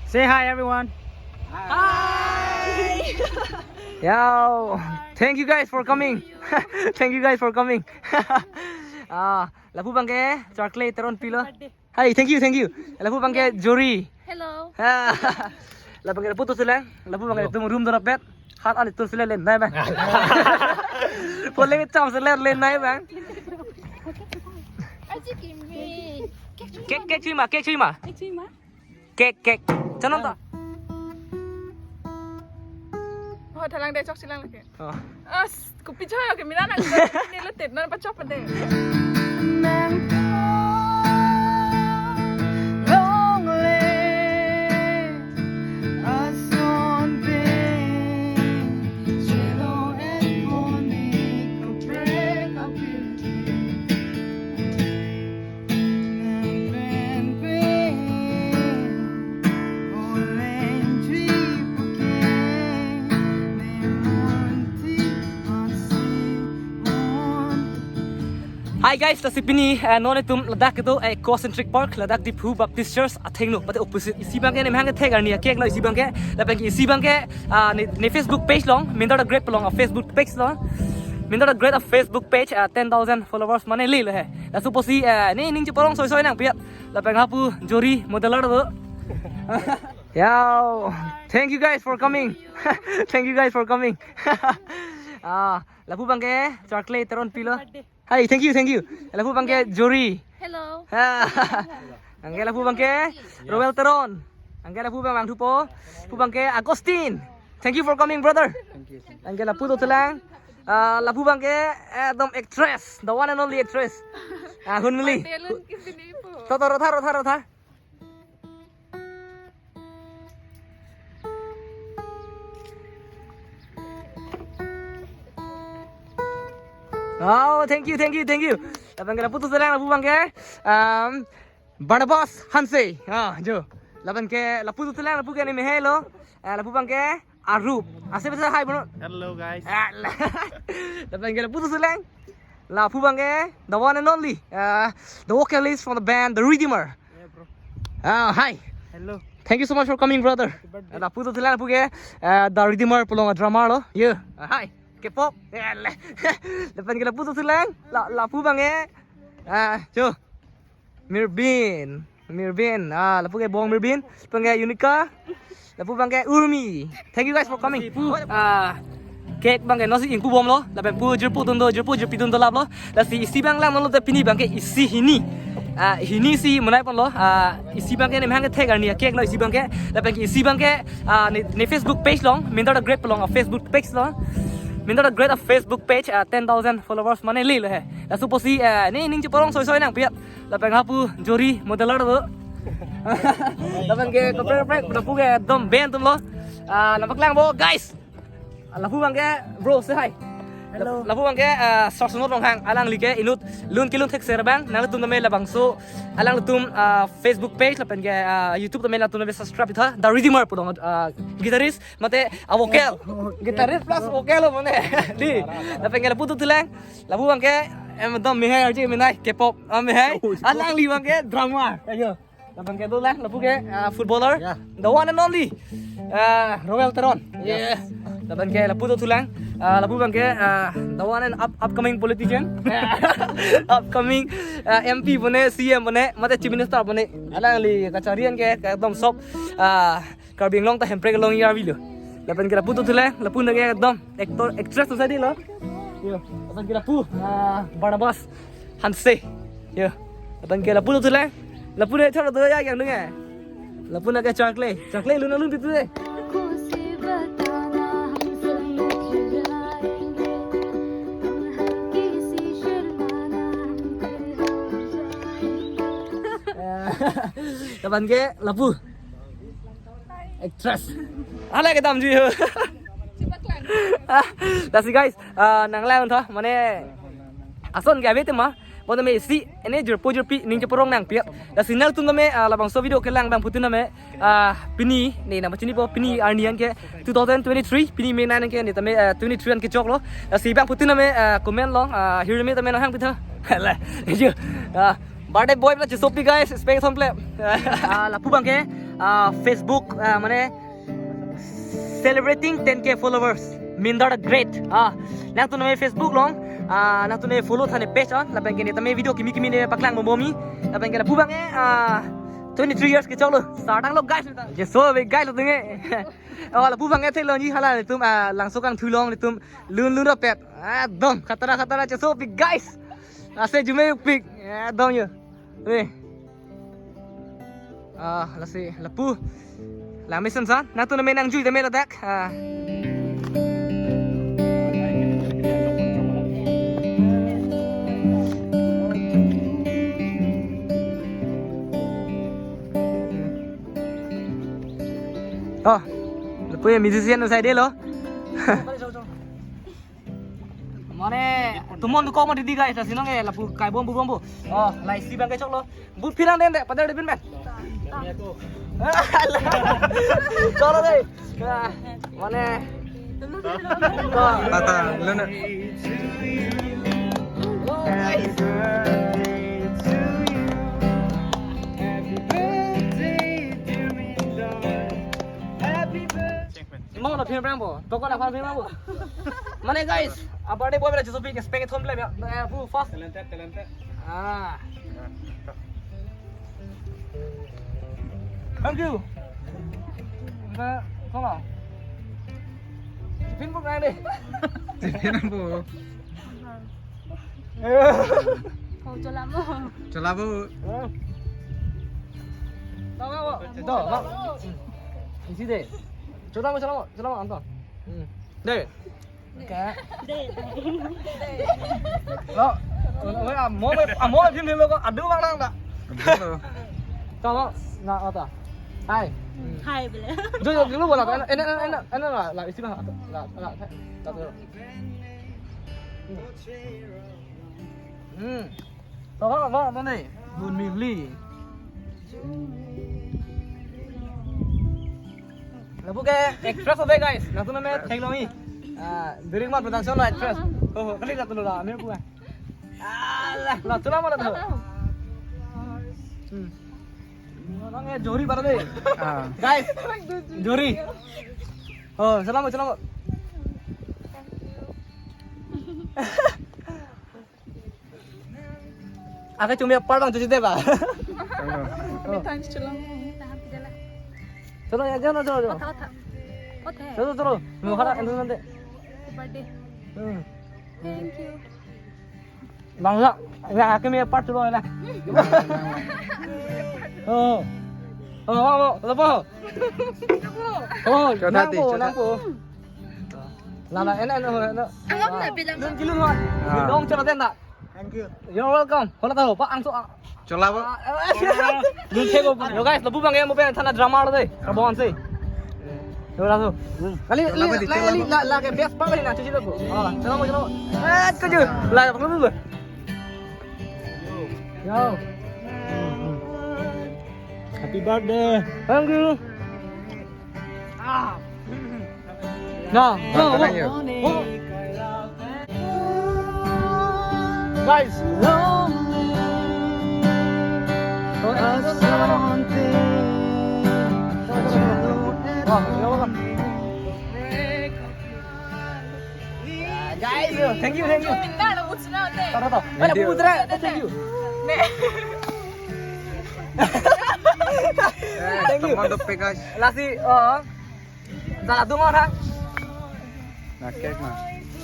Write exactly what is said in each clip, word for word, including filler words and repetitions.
Say hi, everyone. Hi. Yo, thank you guys for coming. Thank you guys for coming. Ah, lapu abangke Charkle Teronpi lo. Hi, thank you, thank you. Lapu abangke Jori. Hello. Ah, lapu abangke lapu to sila. Lapu abangke tum room dora pet. Hat an to sila len nai bang. Poleng tam sila len nai bang. Aji kimi. Cake, cake chui ma, cake chui ma. Cake chui ma. Cake, cake. Chanon ta. Oh, thalang de chok chilang lake. Oh. As, kopi chok ke mina nang. Ni lo tet nan pachok pade. Nang longle ason pe chelo en boni ko break up. Hi guys, lasi pini, eh, non itum ladak kedo, eh, Ecocentric Park, ladak Diphu Baptist Church athengno, pate opposite. Isi abangke ne mehang kethek arni a-cake lo isi abangke, lapen ke isi abangke, ah, ne, ne Facebook page along, Minter the Great along a-Facebook page lo. Minter the Great a-Facebook page, ah, ten thousand followers mane lelo he. Laso apotsi, eh, ne ning cheparong soi soi nangpet. Lapen hapu Jori modeler do. Yo, thank you guys for coming. Thank you guys for coming. Ah, lapu abangke Charkle Teronpi lo. Hi, thank you, thank you. Lapu abangke Jori. Hello. Ah, anke lapu abangke Roel Teron. Anke lapu abang thupo. Lapu abangke Agustin. Thank you for coming, brother. Thank you. Anke lapu to telang. Ah, lapu abangke, eh, ekdom actress, the one and only actress. Ah, Hunmili. Telun ke sini po. Tha, tha, tha, tha, tha. Oh, thank you, thank you, thank you. Lapen ke lapu to telang lapu abangke, um, Barnabas Hanse. Ah, jo. Lapen ke lapu to telang lapu ke ne mehai lo. Eh, lapu abangke Arup. Ase besa hai bono. Hello, guys. Ah, la-, lapen ke lapu to telang. Lapu abangke the one and only, uh, the vocalist from the band The Redeemer. Yeah, bro. Ah, hi. Hello. Thank you so much for coming, brother. Happy birthday. Lapu to telang lapu ke, uh, The Redeemer pu along a-drummer lo. Yeah. Ah, hi. K-pop. Yeah, la-, lapen ke lapu to telang. La, lapu abangke, ah, jo. Mirbin. Mirbin. Ah, lapu ke bong Mirbin. Lapen ke Unica. Lapu abangke Urmi. Thank you guys for coming. Ah, cake abangke nosi ingpu bomlo. Lapen pu jirpo dun do, jirpo jirpi dun dolaplo. Lasi isi abang lang lo te pini abangke isi hini. Ah, hini si menai ponlo. Ah, isi abangke ne mehang kethek arni a-cake lo isi abangke. Lapen ke isi abangke, ah, ne, ne Facebook page along, Minter the Great along a-Facebook page lo. Minter the Great a-Facebook page, ah, ten thousand followers mane lelo he. Laso apotsi, eh, ne ning cheparong soi soi nangpet. Lapen hapu Jori modeler do. Lapen ke kaprek kaprek lapu ke ekdom band atum lo. Ah, nangpaklang bo, guys. Lapu abangke, bro, say hi. Hello. Lapu abangke, ah, Sarsunot Ronghang, alangli ke inut lun kelun thekser abang, nangtum tame labangso, alangtum, ah, Facebook page lapen ke, ah, YouTube tame nangtum tame subscribe tha, The Redeemer pu along, ah, guitarist, mate, ah, vocal. Guitarist plus vocal lo mane. Di, lapen ke lapu to telang. Lapu abangke, em, ekdom mehai arje menai, K-pop, ah, mehai. Oh, K-pop. Alangli abangke drummer. Ayo. Lapen ke dolang, lapu ke, ah, footballer. Yeah. The one and only, ah, Roel Teron. Yeah. Yes. Lapen ke lapu to telang. Ah, lapu abangke, ah, the one and up, upcoming politician. Upcoming, ah, M P pune, C M pune, mate Chief Minister pune. Alangli kachari an ke, ke ekdom sob, ah, Karbi Anglong ta Hemprek along ya avelo. Lapen ke lapu to telang, lapu nang ekdom actor, actress to sadi lo. Yo, lapen ke lapu, ah, Barnabas Hanse. Yo, lapen ke lapu to telang, lapu ne char to ya yang dunge. Lapu nang ke Charkle, Charkle lun lun pitu de. Lapen ke lapu actress. Hala kedam ji ho. Lasi guys, ah, nanglang tha, mane ason ke ave tema, bon me isi, ene jirpo jirpi, ning cheparong nangpet. Lasi nangtum tame, ah, labangso video kelang abangphutin tame, ah, pini, ne nangpachini po, pini arni an ke two thousand twenty-three, pini May nine an ke, ne tame, ah, twenty-three an kechoklo. Lasi abangphutin tame, ah, comment along, ah, hirme tame nanghang pitha. Hala, thank you. Ah, Birthday boy pla chesopi guys, spek thom ple. Ah, lapu abangke, ah, Facebook, ah, mane celebrating ten K followers, Mindar the Great. Ah, nangtum name Facebook along, ah, nangtum name follow tha ne page an, lapen ke ne tame video kimi kimi ne paklang bombomi, lapen ke lapu abang ke, ah, twenty-three years kechoklo, sartanglo guys. Cheso pik guys latum ke. Oh, lapu abang ke theklong ji hala latum, ah, langso kangthu along latum lun lun rapet. Ah, dong, khatara khatara cheso pik guys. Ase jume pik. Ah, dong yo. Weh. Ah, lasi lapu. Langmesen san, nangtum name nangjui tame ladak. Ah. Oh, lapu ya musician usai delo. Mane, tumon duko ma didi guys, lasi nonke lapu kai bom bu bom bu. Oh, lai si abang ke choklo. Bu phirang den de, padar de bin ben. Choklo de. Ah, mane. Tata, luna. Mo na phim rang bo, toko na phim rang bo. Mane guys, a birthday boy bela cheso pik expect thom le ya. Eh, fu first. Talented, talented. Ah. Thank you. Ba, come on. Pin bu nang de. Pin bu. Oh, chola mo. Chola bu. Tama mo. Do, ma. Isi de. Chola mo, chola mo, chola mo, anto. Hmm. De. Ka. Lo, lo, amo, amo phim phim lo ko adu bang nang da. Adu lo. Tama, na ata. Hai. Hai bela. Jo, jo, dulu bola. Ena, ena, ena, ena la, la isi bang. La, la, la. Hmm. Tama, tama, tama ni. Bun mili. Lapu ke actress ave guys. Nangtum name theklong ji. Ah, Biringma Production lo actress. Oh, kali ka tulo la, amir pu. Alah, la tulo mala tulo. Hmm. Nang eh jori para de. Ah. Guys, jori. Oh, salam, salam. Ake chumi apart bang chuchi de ba. Thanks, chulang. Chalo, ya, chalo, chalo, chalo. Otha, otha. Otha. Chalo, chalo. Mo khara, endo nante. Birthday. Hmm. Thank you. Bang, ya, ya, ake mi apart chalo na. Oh. Oh, oh, oh, lepo. Oh, Chalo, nangpo, chalo. Nangpo. La, la, ena, ena, ena. Anggap na bilang. Lun kilun wa. Ah. Dong chalo den da. Thank you. You're welcome. Hola tahu, Pak, angso, ah. Chola, Pak. Ah, eh, dun thek ko. Yo, guys, lapu abang ke mo pen thana drama lo de. Rabon se. Yo, laso. Kali, Chola, kali, Pak, di kali, Chola, kali, Pak. La, la ke best part lagi na, chuchi lo ko. Ah, chola mo, chola mo. Eh, kaju. La, apa lu? Yo. Happy birthday. Thank you. Ah. Nah, Bang, oh, tenang, oh, yuk. Oh. Guys. Oh, ya, ya, ya. Ah, guys, thank you, thank you. Tara to. Thank you. Putra, thank you. Eh, thank you. Teman dopik, guys. Lasi, oh. Salah dong orang. Nah, cake mah.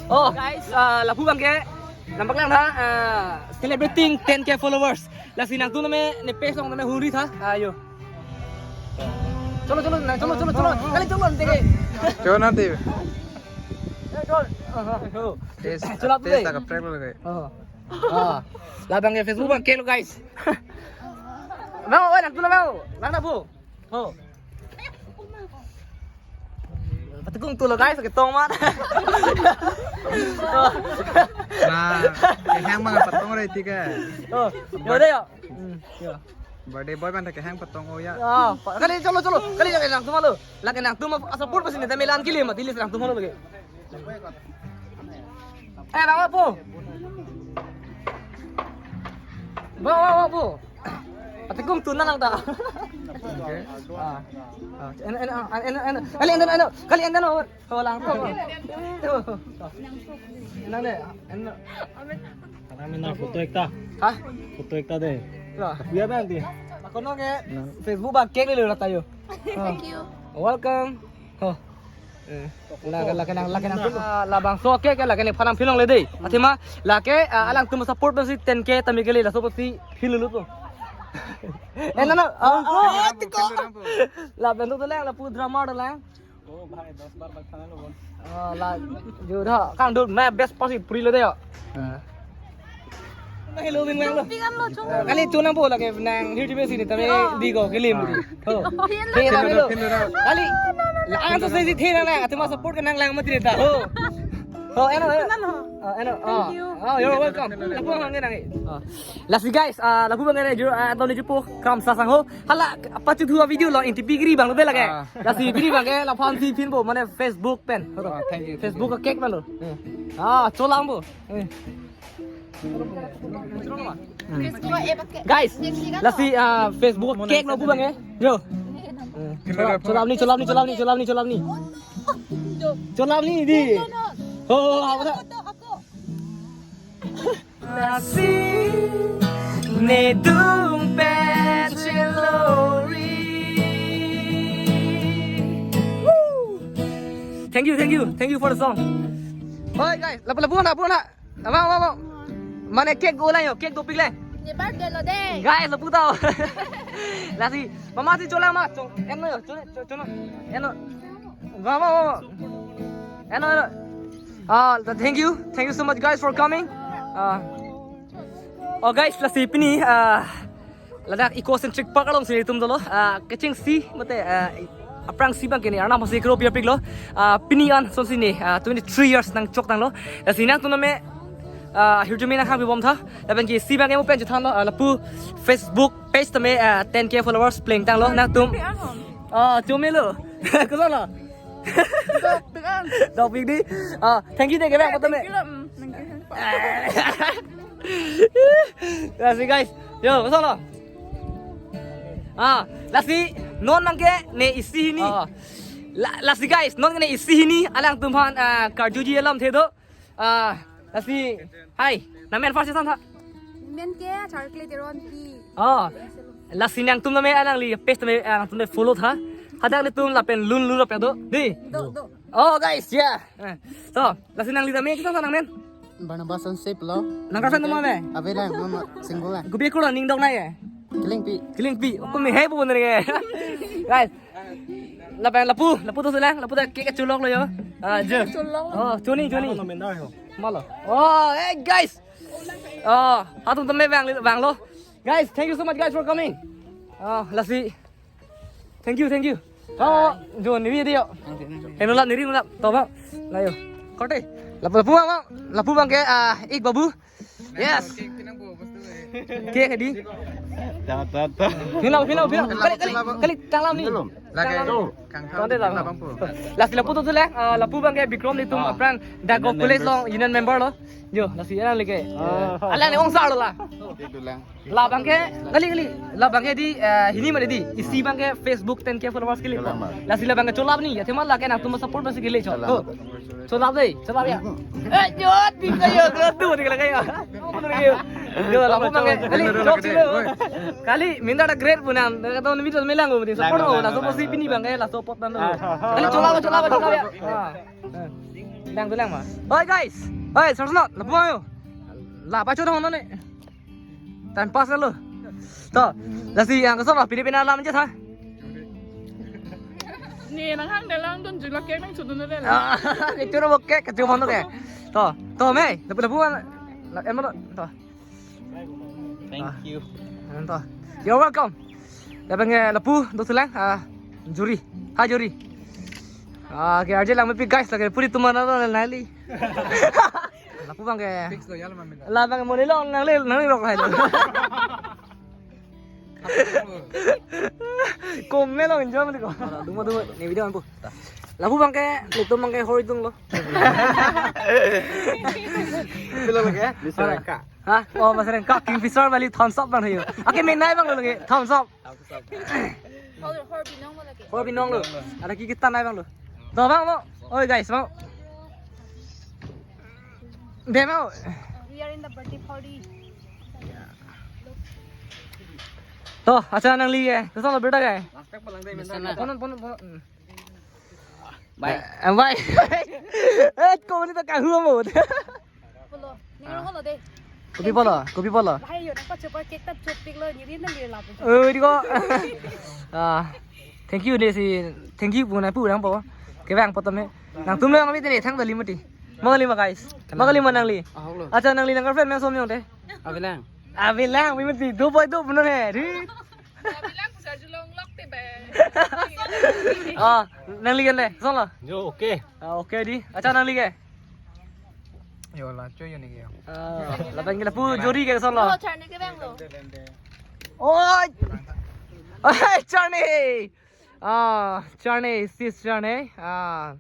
Oh, guys, ah, lapu abang ke. Nampak lang ha, ah, celebrating ten K followers. Lasi nangtum name ne page along name huri tha. Ayo. Chalo, chalo, na, chalo, chalo, chalo. Kali chalo, nanti ke. Chalo nanti. Eh, chalo. Aha, oh. Taste, Chalo, taste taste. Agak prank lo kayak. Oh. Ah. La abang ke Facebook abang ke lo, guys. Mau, oh, nangtum mau. Lang na bu. Oh. Patekung tulo guys, ketong mat. Nah, kehang mang patong re tika. Oh, yo deh yo. Hmm, yo. Birthday boy man kehang patong oh ya. Ah, pa-, kali chalo chalo, kali lake nangtum lo. Lake nangtum ap-, support pasi neta melan kili mati lis nangtum lo lagi. Eh, bang apa? Bang apa? Patekung tuna lang ta. Okay. Ah. Ah. En, en, ah, en, en, kali en, en, kali en, en, oh, oh, lang, oh, oh. Oh, oh. Nang deh, en. Kami na photo ekta. Hah? Photo ekta deh. Ya. Biar nanti. Ako no ke Facebook ba cake le lata yo. Thank you. Welcome. Oh. Eh, la, la, la, la, la, la, labangso cake ke la ke nephan nangpilongle dei. Athema la ke, ah, alangtum support pensi ten K tame kele, laso pensi pilolo to. Eh, no, no. Ah, ah, tiko. Lapen to lang, lapu drama dolang. Oh, bhai, dos bar bak sana lo, bon. Ah, la, jo da, kangdut, main best pasi puri lo dei yo. Ah. Hello, Bing Bang lo. Pingan lo, chong. Kali chonang po lake nang hirjume si ni tame di ko kilim. Oh. Pingan lo. Pingan lo. Kali la ang to si thena na, athema support ke nang lang mati ta. Oh. Oh, eno, eno. Pingan lo. Oh, eno. Oh. Thank you. Oh, you're welcome. Lapu bang nang. Oh. Lasi guys, ah, lapu bang nang jur, ah, Tony Jupo, Kram Sasang ho. Hala, apa chu thua video lo, inti pigri bang lo dei lake. Ah. Lasi pigri bang ke, laphan si pin po, mane Facebook pen. Oh, thank you. Facebook ke cake pen lo. Ah, cholang po. Eh. Guys, lasi, ah, Facebook cake lo pu bang eh. Yo. Cholap ni, cholap ni, cholap ni, cholap ni, cholap ni. Cholap ni di. Oh, apa tak? Lasi nedung pechin lori. Woo! Thank you, thank you, thank you for the song. Hoi guys, lapu lapu na, lapu na. Abang, abang, abang. Mane cake go lang yo, cake go pik lang. Ni birthday lo dei. Guys, lapu tau. Lasi, mama si cholang ma, chong, eno yo, chong, chong, chong, eno. Abang, abang, abang. Eno, eno. Ah, th-, thank you, thank you so much guys for coming. Ah, oh guys, lasi pini, ah, ladak Eco Centric Park alongsi nelitum dolo, ah, kechengsi mate, ah, aphrangsi bang ke ne arnam si kro piapik lo, ah, pini an sonsi ne, ah, twenty-three years nangchok tanglo. Lasi nangtum tame, ah, hirjume nanghang bibom tha. Lapen ke isi bang ke mo pen chethan lo, ah, lapu Facebook page tame, ah, ten K followers pleng tanglo nangtum. Ah, chome lo. Koson lo. Dopik di. Ah, thank you dei ke bang tame. Lasi guys, yo, koson lo. Ah, lasi non nang ke ne isi hini. Ah. La, lasi guys, non ke ne isi hini alangtum aphan, ah, karjuji alamthe do. Ah, lasi, hai, nangmen first chethan tha. Men ke Charkle Teronpi. Oh, lasi nangtum tame alangli page tame, ah, nangtum tame follow tha. Hadak nelitum lapen lun lun rap do. Di. Do, do. Oh guys, yeah. Eh, to, lasi nangli tame chethan tha nangmen. Barnabas Sonsep lo. Nang girlfriend tame? Ave lang, mama single lang. Gubi kuro ning dong na ye. Kelingpi. Kelingpi. Aku mi hai bu bener ya. Guys. Lapen lapu, lapu to selang, lapu ta cake cholok lo yo. Ah, je. Cholok. Oh, choni, choni. Malo. Oh, hey guys. Oh, hatum tame bang, bang lo. Guys, thank you so much guys for coming. Oh, lasi. Thank you, thank you. Oh, jo ni video. Eno la niri la to bang. La yo. Korte. Lapu, lapu bang, lapu bang ke, ah, ik babu. Yes. Cake di. Ta, ta, ta. Phin lo, phin lo, phin lo. Kali, kali, kali, tanglam ni. Lagi. Tanglam. Konde la. Lasi lapu to tu le, ah, lapu bang ke Bikrom nelitum aphrang Dago College along union member lo. Jo, lasi alang leke. Ah, alang ni ong sa lo la. Itu lang. Labang ke, kali, kali. Labang ke di, eh, hini mane di. Isi bang ke Facebook ten K followers kele. Lasi labang ke cholap ni. Ya, tema la ke nangtum support masih kele cho. Cholap. Cholap dei, cholap ya. Eh, jod, di kayo, gratu, di kayo. Yo, lapu bang ke, kali, chok sih lo. Kali, minta ada grade punan. Kata ni video melang ko, support ko, laso pasti pini bang ke, laso support dan lo. Kali, cholap, cholap, cholap ya. Ah. Lang tu lang ma. Hoi guys. Hoi, Sarsno, lapu ayo. La pacho dong ne. Time pass lo. To, lasi yang kesel lah, pini pina lam aja tha. Ni nanghang dalang dun jula kek nang sudun dun dalang. Ah, kecur bokek, kecur mono ke. To, to me, lapu lapu la, em lo. To. Thank you. Ah, to. You're welcome. Lapen ke lapu do selang, ah, juri. Ha juri. Ah, ke arje lang mepi guys, lake puri tumana lo nali. Lapu bang ke. Fix lo ya lo mamin. La bang ke moni lo nangli, nangli rok hai lo. Kom me lo enjoy mati ko. Duma duma ni video anpu. Lapu bang ke, nelitum bang ke hori tung lo. Pilo lagi ya? Bisa ka. Ha? Oh, Mas Rengka, Kingfisher bali thumbs up bang hayo. Ake menai bang lo lagi, thumbs up. Thumbs up. Hor, hor binong mo lagi. Hor binong lo. Ada kiki tan ai bang lo. To bang mo. Oi guys, mo. Demo. We are in the birthday party. To, acha nangli ke. Koson lo berta ke? Pon pon pon. Hmm. Bye. Eh, bye. Eh, ko ni ta kahu mo. Polo. Ning rong lo de. Kopi polo, kopi polo. Lahai yo, nang pacho pa cake ta chopik lo, niri na lir lapu. Oh, di ko. Ah, thank you desi, thank you pu nangpu nangpo. Kevang po tame. Nangtum nang kami tene thang dali mati. Magali ma guys. Magali ma nangli. Ahok lo. Acha nangli nang girlfriend men som yong te. Abilang. Abilang, we mati. Do boy do benar he. Di. Abilang kusar julong lok te be. Ah, nangli kan le. Son lo. Yo, okay. Ah, okay di. Acha nangli ke. Yo la cho yo ni ke. Ah, lapen ke lapu jori ke son lo. Oh, Charni kevang lo. Oi. Oi, Charni. Ah, Charni, sis Charni. Ah,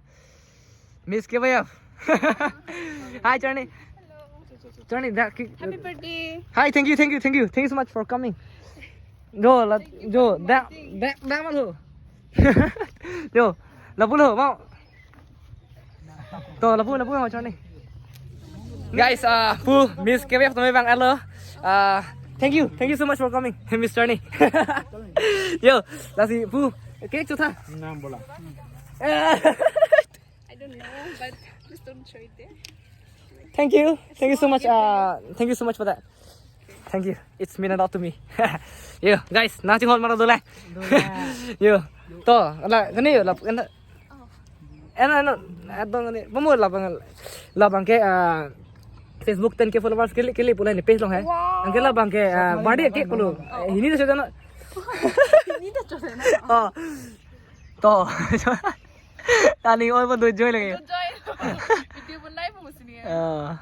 Miss K Y F. Hi, Charni. Charni, that ki- Happy birthday. Hi, thank you, thank you, thank you. Thank you so much for coming. Jo, la, jo, that, that, that one ho. Jo, lapu lo, mau. To, lapu, lapu, mau Charni. Guys, uh, pu Miss K Y F tame bang alo. Uh, thank you, thank you so much for coming, Miss Charni. Yo, lasi pu, cake chotha. Nang bola. I don't know, but please don't show it there. Thank you, thank you so much. Uh, thank you so much for that. Thank you. It's mean a lot to me. Yo, guys, nang chinghon mara dole. Yo. To, ala kani yo lap kan. Ena ena adong ni. Pamu labang labang ke ah, Facebook ten K followers kili kili pulai ni page long hai. Wow. Angke labang ke ah, birthday cake pulo. Hini to chojana. Ini dah coba na. Oh. To. Tani oi pon do joy lagi. Joy. Video pun naik pun sini ya. Ah.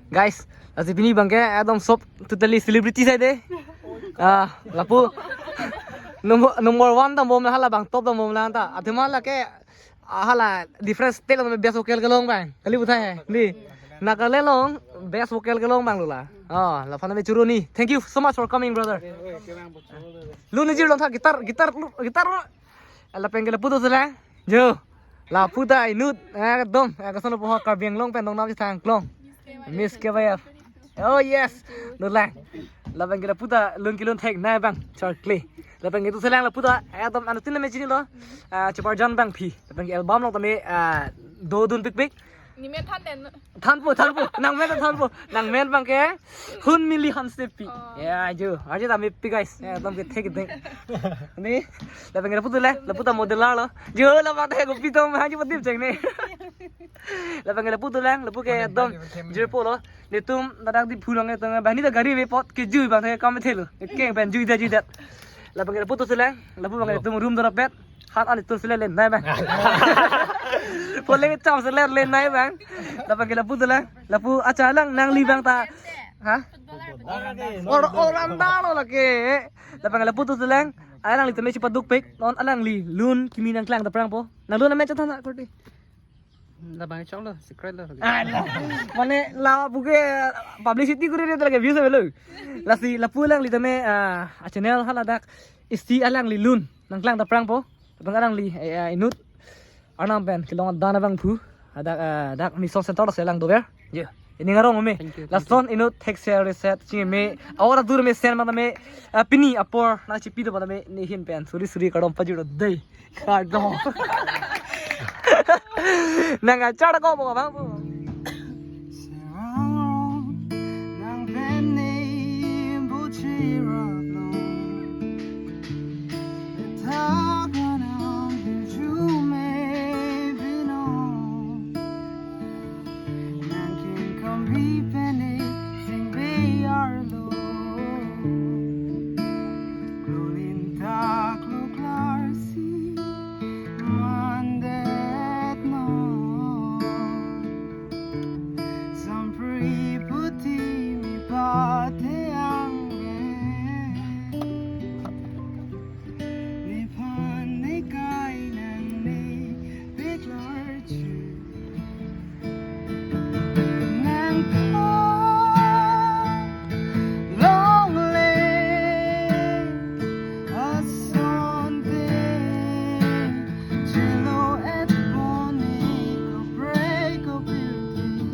Guys, lasi pini bang ke ekdom sob totally celebrity sai de. Ah, lapu. Number number one ta bom la hala bang top ta bom la ta. Athema la ke ah, hala different state lo best vocal kelong bang. Kali puthai ni. Nagaland along best vocal kelong bang lo la. Oh, la fana me churu ni. Thank you so much for coming, brother. Lun ni jir long tha guitar guitar guitar. Lapen ke lapu doselang. Jo. Lapu ta inut. Ekdom. Ekdom sono poho Karbi Anglong pen dong nam chithang klong. Miss K Y F. Oh yes. Dolang. Lapen ke lapu ta lun kelun thek nai bang. Charkle. Lapen ke doselang lapu ta. Ekdom anutin na me chini lo. Ah, chepar jan bang phi. Lapen ke album long tame ah, do dun pik pik. Ni men than den. Thanpo, thanpo. Nang men thanpo. Nang men bang ke. Hun mili han sepi. Oh. Ya, jo. Aja tame pi guys. Ya, tam ke thek ding. Ni. Lapen ke lapu dolang, lapu ta model lo. Jo, lapu ta ko pitom haji padip jeng ni. Lapen ke lapu dolang, lapu ke dom. Jirpo lo. Netum dadak di phulong netum. Bani ta gari ve pot ke jui bang ke kam thelo. Ke ben jui da jui da. Lapen ke lapu doselang, lapu bang ke netum room dora bet. Han an itu selen len nai bang. Poleng cham selen len nai bang. Lapen ke lapu dolang. Lapu acha lang nangli bang ta. Ha? Or or anda lo lake. Lapen ke lapu doselang. Alangli tame chepaduk pik. Non alangli lun kimi nangklang ta prangpo. Nang lun ame chatha na korte. Labang chong lo, secret lo. Alah. Mane lapu ke publicity kuri dia lagi views avelo. Lasi lapu alangli tame ah, channel hala dak isti alangli lun nangklang ta prangpo. Tang alangli eh, eh, inut. Arnam pen kelong dan abang phu. Adak ah, dak mission center selang dover. Ye. Ini ngarong me. Thank you, thank you. Last one inut thek share reset ching me. Awar dur me sen mata me ah, pini apor na chipi do mata me ni hin pen. Suri suri kardom pajur dei. Kardom. Nang achar ko bo bang.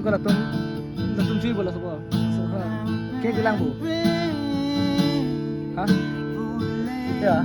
Ko latum, latum chui bola sobo. Ke bilang bu. Ha? Ya.